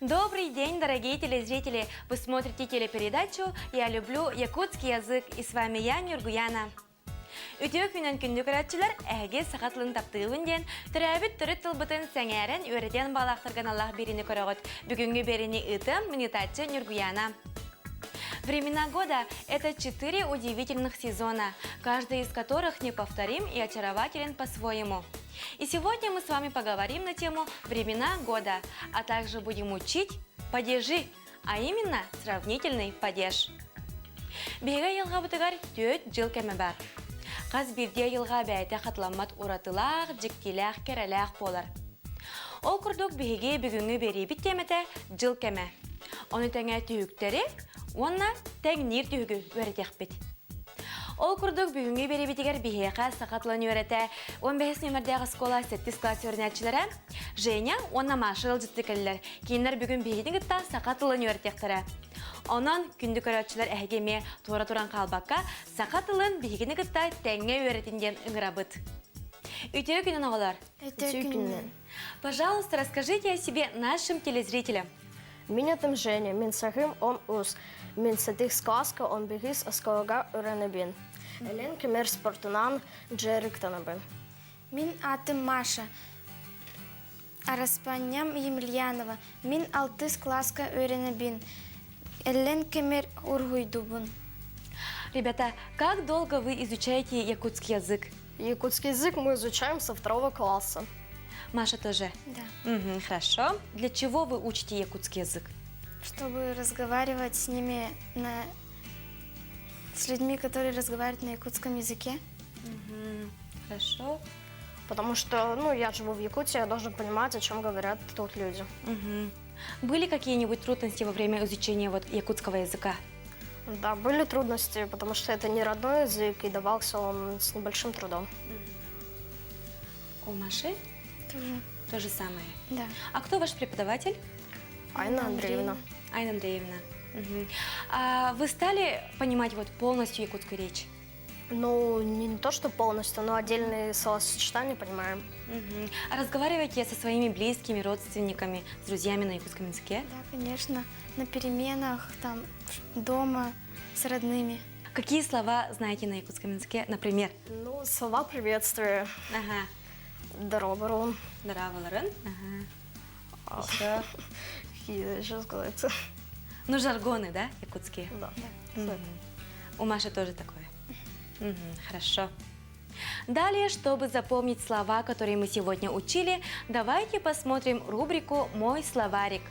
Добрый день, дорогие телезрители! Вы смотрите телепередачу «Я люблю якутский язык» и с вами я, Нюргуяна. Үтүө күнүн күндү көрөөччүлэр, эһиги саха тылын таптыыбын диэн, төрөөбүт төрүт тылбытын сэҥээрэн үөрэтиэн баалаахтарга аналлаах биэриини көрөҕүт. Бүгүҥҥү биэриини ыытыам минутааччы Нюргуяна. Времена года – это четыре удивительных сезона, каждый из которых неповторим и очарователен по-своему. И сегодня мы с вами поговорим на тему «Времена года», а также будем учить падежи, а именно сравнительный падеж. Биһиги айылҕабытыгар түөрт дьыл кэмэ баар. Хас биирдии айылҕа бэйэтэ хатыламмат уратылаах, дьиктилээх, кэрэлээх буолар. Ол курдук биһиги бүгүҥҥү биэриибит тиэмэтэ дьыл кэмэ. Ону тэҥэ түһүктэри уонна тэҥниир түһүгү үөрэтиэхпит. Ол курдук бүгүҥҥү биэриибитигэр биһиэхэ саха тылын үөрэтэ 15 нүөмэрдээх оскуола сэттис класс үөрэнээччилэрэ Женя уонна Маша ыалдьытты кэллилэр. Кинилэр бүгүн биһигини кытта саха тылын үөрэтиэхтэрэ. Онон күндү көрөөччүлэр эһиги эмиэ туора туран хаалбакка саха тылын биһигини кытта тэҥҥэ үөрэтин диэн ыҥырабыт. Үтүө күнүн оҕолор! Үтүө күнүн! Пожалуйста, расскажите о себе нашим телезрителям. Мин атым Женя, мин сахым он ус. Мин сэтих сказка он бигис осколога үрэнэбин. Элен кемер спортунан дьарыктанабын. Мин атым Маша. Араспанньам Емельянова. Мин алтыс класска үөрэнэбин. Эллен кемер уруһуйдубун. Ребята, как долго вы изучаете якутский язык? Якутский язык мы изучаем со второго класса. Маша тоже? Да. Угу, хорошо. Для чего вы учите якутский язык? Чтобы разговаривать с ними на... с людьми, которые разговаривают на якутском языке. Угу, хорошо. Потому что, ну, я живу в Якутии, я должен понимать, о чем говорят тут люди. Угу. Были какие-нибудь трудности во время изучения вот якутского языка? Да, были трудности, потому что это не родной язык, и давался он с небольшим трудом. У Маши? Тоже. То же самое. Да. А кто ваш преподаватель? Айна Андреевна. Айна Андреевна. Угу. А вы стали понимать вот полностью якутскую речь? Ну, не то, что полностью, но отдельные словосочетания понимаем. Угу. А разговариваете со своими близкими, родственниками, с друзьями на якутском языке? Да, конечно. На переменах, там, дома, с родными. Какие слова знаете на якутском языке, например? Ну, слова приветствия. Ага. Дорооболоруҥ. Дорооболоруҥ. Ага. Еще. Какие еще сказать? Ну, жаргоны, да, якутские? Да. да. Угу. У Маши тоже такое. Угу, хорошо. Далее, чтобы запомнить слова, которые мы сегодня учили, давайте посмотрим рубрику «Мой словарик».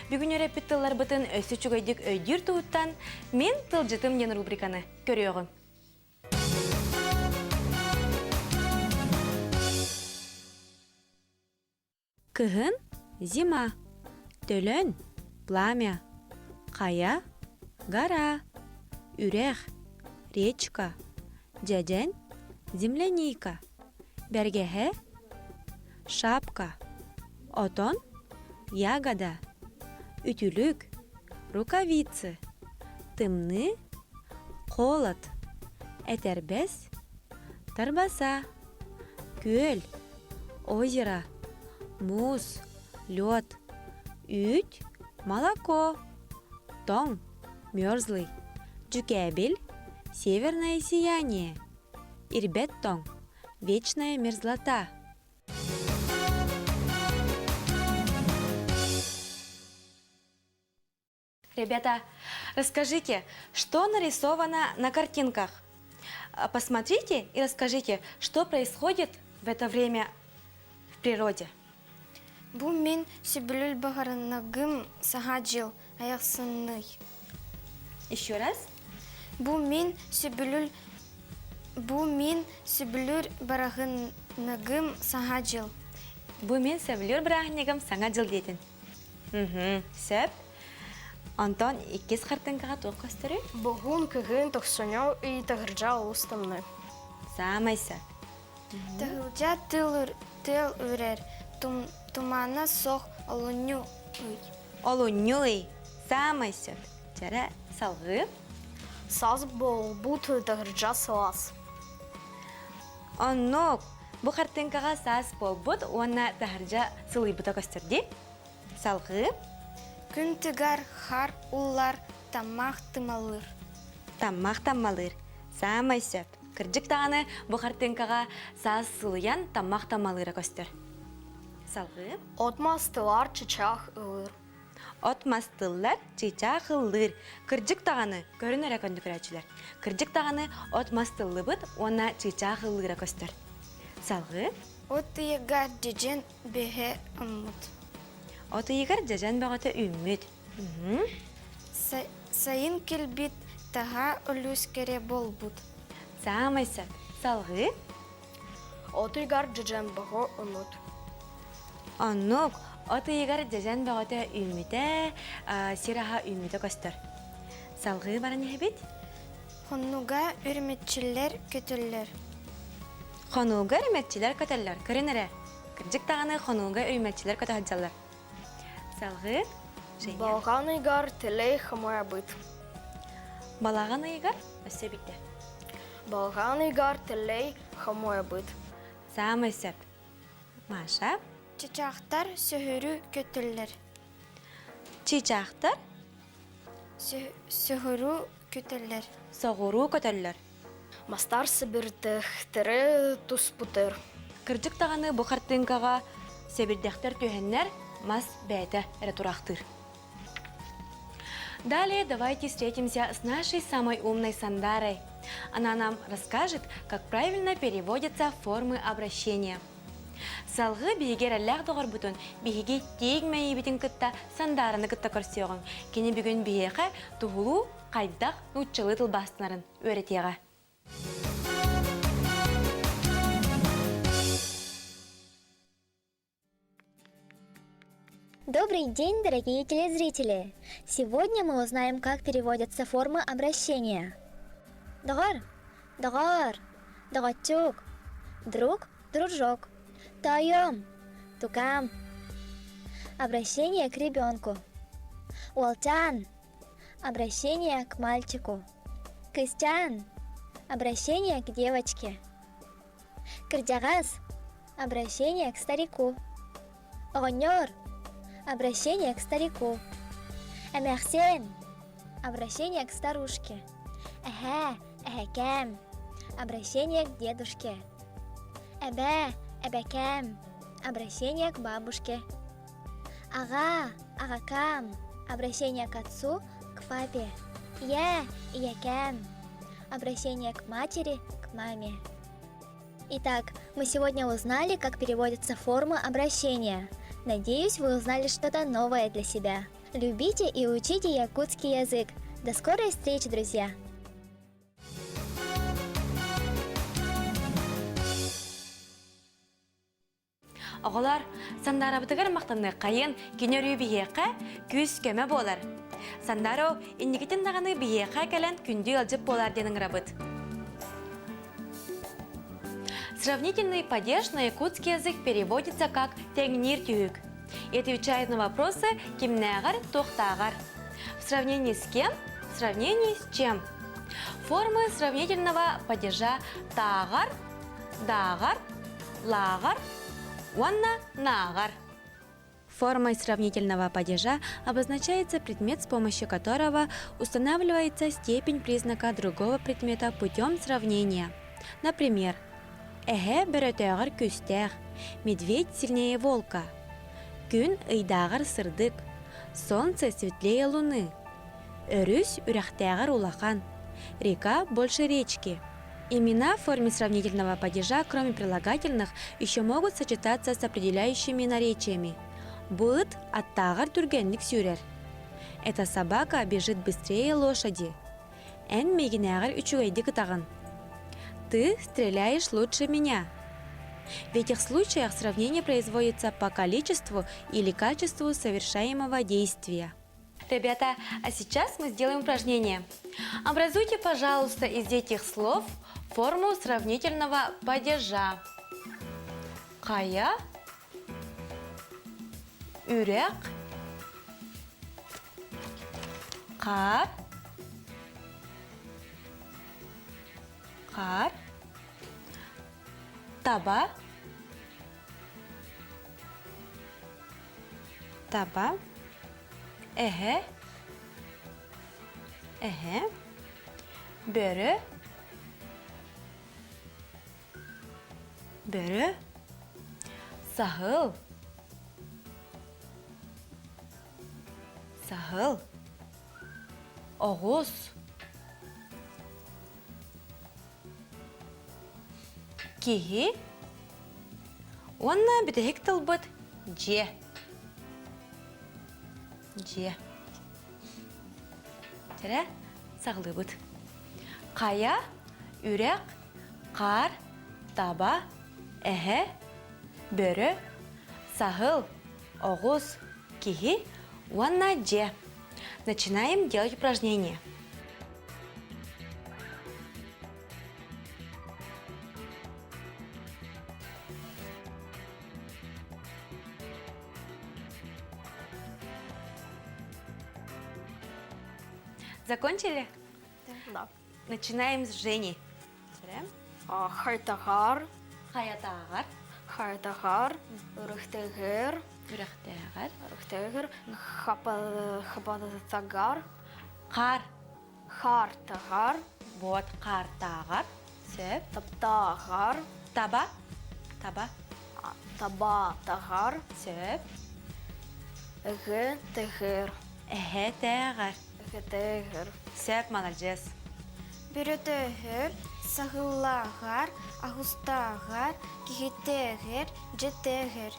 Бүгүн үөрэппит тылларбытын өссө үчүгэйдик өйдүүр туһуттан «Мин тылдьытым» диэн рубриканы көрүөҕүм. Кыһын зима, төлөн пламя, хайа гора, үрэх речка, дьэдьэн земляника, бэргэһэ шапка, отон ягода, үтүлүк рукавицы, тымныы холод, этэрбэс тарбаса, Күөл, озеро, муус, лед, үүт, молоко, тоҥ, мерзлый, дьүкээбил, северное сияние, ирбэт тоҥ, вечная мерзлота. Ребята, расскажите, что нарисовано на картинках? Посмотрите и расскажите, что происходит в это время в природе. Бу мин сөбүлүүр баҕарыннагым саҥа дьыл айахсынный. Еще раз. Бу мин сөбүлүүр Бу мин сөбүлүүр бырааһынньыгым саҥа дьыл. Бу мин сөбүлүүр бырааһынньыгым саҥа дьыл диэтин. Сөп. Онтон иккис хартыҥкаҕа туох көстөрүй? Бугун кыһын тохсунньу ый таһырдьа олус тымныы. Саамай сөп. Таһырдьа тыл тыал үрэр, тумана суох олунньу ый. Олунньу ый. Саамай сөп. Чэрэ салгыы. Саас буолбут таһырдьа сылаас. Оннук. Бу хартыҥкаҕа саас буолбут уонна таһырдьа сылыйбыта көстөр дии. Салгыы. Күн тыгар, хаар уллар, таммах тымалыыр. Таммах таммалыыр. Саамай сөп. Кырдьык даҕаны бу хартыыҥкаҕа саас сылыйан таммах таммалыыра көстөр. Салгыы. От мастылар чычаах ылыр. От мас тыллар, чыычаах ыллыыр. Кырдьык даҕаны, көрүн эрэ көннүкүрээччилэр. Кырдьык даҕаны от мас тыллыбыт уонна чыычаах ыллыыра көстөр. Салгыы. От ыйыгар дьэдьэн бөһө ыммыт. От ыйыгар дьэдьэн бөҕөтө үүммүт. Сайын кэлбит таһа өлүс кэрэ буолбут. Саамай сөп. Салгыы. От ыйыгар дьэдьэн бөҕө ыммыт. Оннук. От ыйыгар дьэдьэн бөҕөтө үүммүтэ, сир аһа үүммүтэ көстөр. Салгыы баран иһэбит. Хонуга үрүмэччилэр көтөллөр. Хонууга үрүмэччилэр көтөллөр. Көрүн эрэ. Кырдьык даҕаны хонууга үрүмэччилэр көтө сылдьаллар. Салгыы. Женя. Балаҕан ыйыгар тэлэй хомуйабыт. Балаҕан ыйыгар өссө биирдэ. Балаҕан ыйыгар тэлэй хомуйабыт. Саамай сөп. Маша. Чычаахтар сөһүрү көтөллөр. Чыычаахтар Сөһүрү көтөллөр. Соҕуруу көтөллөр. Мастар сыбырдыхтары туспутар. Кырдьык даҕаны бу хартыыҥкаҕа сэбирдэхтэр түһэннэр мас бэйэтэ эрэ тураахтыыр. Далее давайте встретимся с нашей самой умной Сандарой. Она нам расскажет, как правильно переводятся формы обращения. Салгыы биһиги эрэллээх доҕорбутун биһиги тииҥ мэйиибитин кытта Сандаараны кытта көрсүөҕүҥ. Кини бүгүн биһиэхэ туһулуу хайдах нууччалыы тылбаастанарын үөрэтиэҕэ. Добрый день, дорогие телезрители! Сегодня мы узнаем, как переводятся формы обращения. Доҕор, доҕоор, доҕоччук, друг, дружок, тоойуом, тукаам. Обращение к ребенку. Уолчаан, обращение к мальчику. Кыысчаан, обращение к девочке. Кырдьаҕас, обращение к старику. Оҕонньор, обращение к старику. Эмээхсиэн, обращение к старушке. Эһээ, эһэкээм, обращение к дедушке. Эбээ, эбэкээм, обращение к бабушке. Аҕаа, аҕакаам, обращение к отцу, к папе. Ийээ, ийэкээм, обращение к матери, к маме. Итак, мы сегодня узнали, как переводятся формы обращения. Надеюсь, вы узнали что-то новое для себя. Любите и учите якутский язык. До скорой встречи, друзья! Оҕолор, Сандаарабытыгар махтаныаххайын, кини өрүү биһиэхэ күүс-көмө буолар. Сандааро, инникитин даҕаны биһиэхэ кэлэн күндү ыалдьыт буолар диэн ыҥырабыт. Сравнительный падеж на якутский язык переводится как «тэҥниир түһүк». И отвечает на вопросы «кимнээҕэр, туохтааҕар». В сравнении с кем, в сравнении с чем. Формы сравнительного падежа «тааҕар», «дааҕар», «лааҕар» уонна «нааҕар». Формой сравнительного падежа обозначается предмет, с помощью которого устанавливается степень признака другого предмета путем сравнения. Например, Эһэ бөрөтөөҕөр күүстээх, медведь сильнее волка. Күн ыйдааҕар сырдык, солнце светлее луны. Өрүс үрэхтээҕэр улахан, река больше речки. Имена в форме сравнительного падежа, кроме прилагательных, еще могут сочетаться с определяющими наречиями. Бу ыт аттааҕар түргэнник сүүрэр. Эта собака бежит быстрее лошади. Эн миигинээҕэр үчүгэйдик ытаҕын. Ты стреляешь лучше меня. В этих случаях сравнение производится по количеству или качеству совершаемого действия. Ребята, а сейчас мы сделаем упражнение. Образуйте, пожалуйста, из этих слов форму сравнительного падежа. Хайа, үрэх, хаар, хаар, таба, таба. Эһэ. Эһэ. Бөрө. Бөрө. Саһыл. Саһыл. Оҕус. Киһи уонна бүтэһик тылбыт дьиэ. Дьиэ. Чэрэ, саҕалыыбыт. Хайа, үрэх, хаар, таба, эһэ, бөрө, саһыл, оҕус, киһи уонна дьиэ. Начинаем делать упражнение. Закончили? Да. Начинаем с Жени. Хайтагар. Хаятагар. Хайтагар. Үрөхтегер. Үрөхтегер. Үрөхтегер. Хапатагар. Хар. Хартагар. Вот хартагар. Сөп. Таптагар. Таба. Таба. Таба тагар. Сөп. Эгэ тегер. Эһэ тегер. Эгэ тегер. Сөп, молодец. Бөрөтөһөр, саһыллааҕар, аһустааҕар, киһитээҕэр, дьэтээҕэр.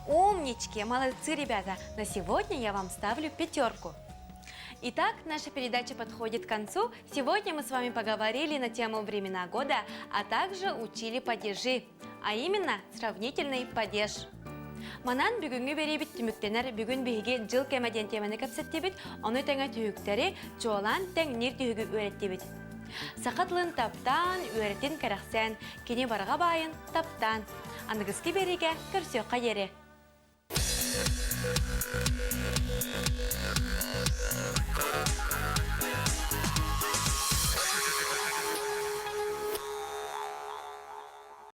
Умнички, молодцы, ребята! На сегодня я вам ставлю пятерку. Итак, наша передача подходит к концу. Сегодня мы с вами поговорили на тему времена года, а также учили падежи, а именно сравнительный падеж. Манан бүгүҥҥү биэриибит түмүктэнэр бүгүн биһиги дьыл кэмэ диэн тиэмэни кэпсэттибит, ону тэҥэ түһүктэри чуолаан тэҥниир түһүгү үөрэттибит. Саха тылын таптаан, үөрэтин кэрэхсээн, кини барҕа баайын таптаан. Аныгыскы биэриигэ көрсүөххэ диэри.